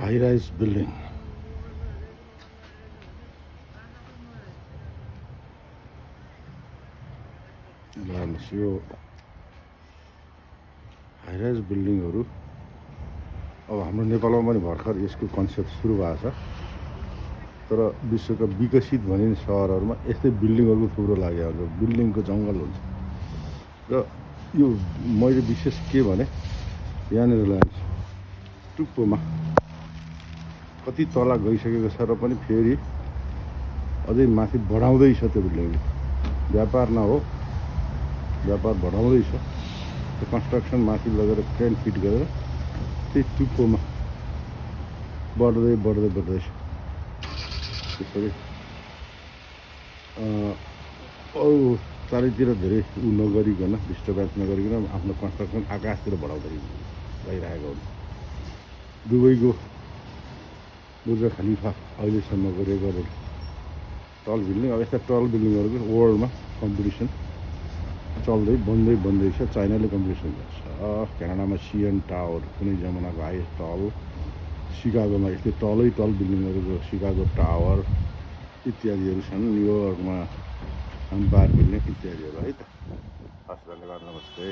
high-rise building. हेर्नुहोस् यो high-rise बिल्डिङहरू अब हाम्रो नेपालमा पनि भर्खर यसको कन्सेप्ट सुरु भएको छ। तर विश्वका विकसित भनिने सहरहरूमा यस्तै बिल्डिङहरूको थुप्रो लागेको हुन्छ, बिल्डिङको जङ्गल हुन्छ। र यो मैले विशेष के भने यहाँनिर लान्छ टुप्पोमा कति तला गइसकेको छ र पनि फेरि अझै माथि बढाउँदैछ त्यो बिल्डिङले। व्यापार नहो, व्यापार बढाउँदैछ। त्यो कन्स्ट्रक्सन माथि लगेर क्रेन फिट गरेर त्यही टुप्पोमा बढ्दै बढ्दै बढ्दैछ। त्यसरी अरू चारैतिर धेरै नगरिकन, डिस्टर्बेन्स नगरिकन आफ्नो कन्स्ट्रक्सन आकाशतिर बढाउँदै गइरहेको हुन्छ। दुबईको बुर्ज खलिफा अहिलेसम्मको रेकर्ड टल बिल्डिङ। अब यस्ता टल बिल्डिङहरूको वर्ल्डमा कम्पिटिसन चल्दै बन्दै छ। चाइनाले कम्पिटिसन गर्छ। क्यानाडामा सिएन टावर कुनै जमानाको हाइएस्ट टल, सिकागोमा यस्तै टल बिल्डिङहरूको सिकागो टावर इत्यादिहरू छन्। न्युयोर्कमा एम्पायर बिल्डिङ इत्यादिहरू है त। हस्, धन्यवाद, नमस्ते।